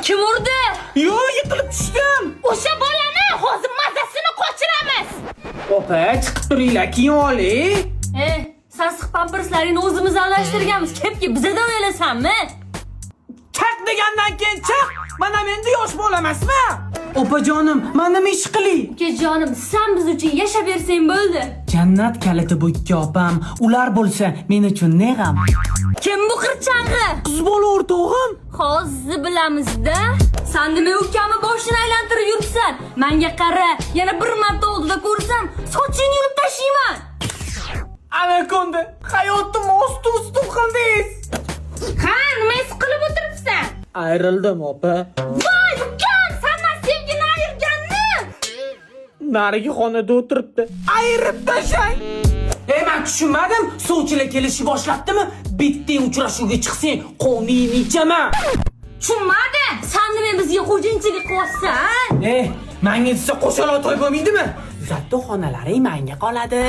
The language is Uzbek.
Kim urdi? Yo'q, yiqilib tushdim. O'sha bolani hozir mazasini qochiramiz. Opa, chiqib turinglar, keyin oling. E, sassiq pamperslaringni o'zimiz almashtirganmiz. Kepki bizadan o'ylasanmi? Chaq degandan keyin chaq. Mana menda yosh bola emasmi? Opajonim, mana nima ish qiling? Ukajonim, san biz uchun yashab bersang bo'ldi. Jannat kaliti bu ikki opam, ular bo'lsa men uchun ne g'am. Kim bu qirchang'i? Qiz bola o'rtog'im. Hozir bilamiz-da. San nima ukamni boshini aylantirib yuribsan? Menga qara, yana bir marta oldida ko'rsam, sochingni yulib tashlayman. Anakonda, hayotim osti usti qildingiz. Ha, nima his qilib o'tiribsan? Ayrildim, opa. Voy, ukam, sandan sevgini ayirganni. Narigi xonada o'tiribdi. Ayirib tashlang. Ey, men tushunmadim. Sovchilar kelishni boshlabdimi? Bitta uchrashuvga chiqsang, qoningni ichaman. Tushunmadim. San nima bizga xo'jayinchilik qilyapsan? Ey, menga desa qo'shaloq to'y bo'lmaydimi? Zatto xonalaring menga qoladi.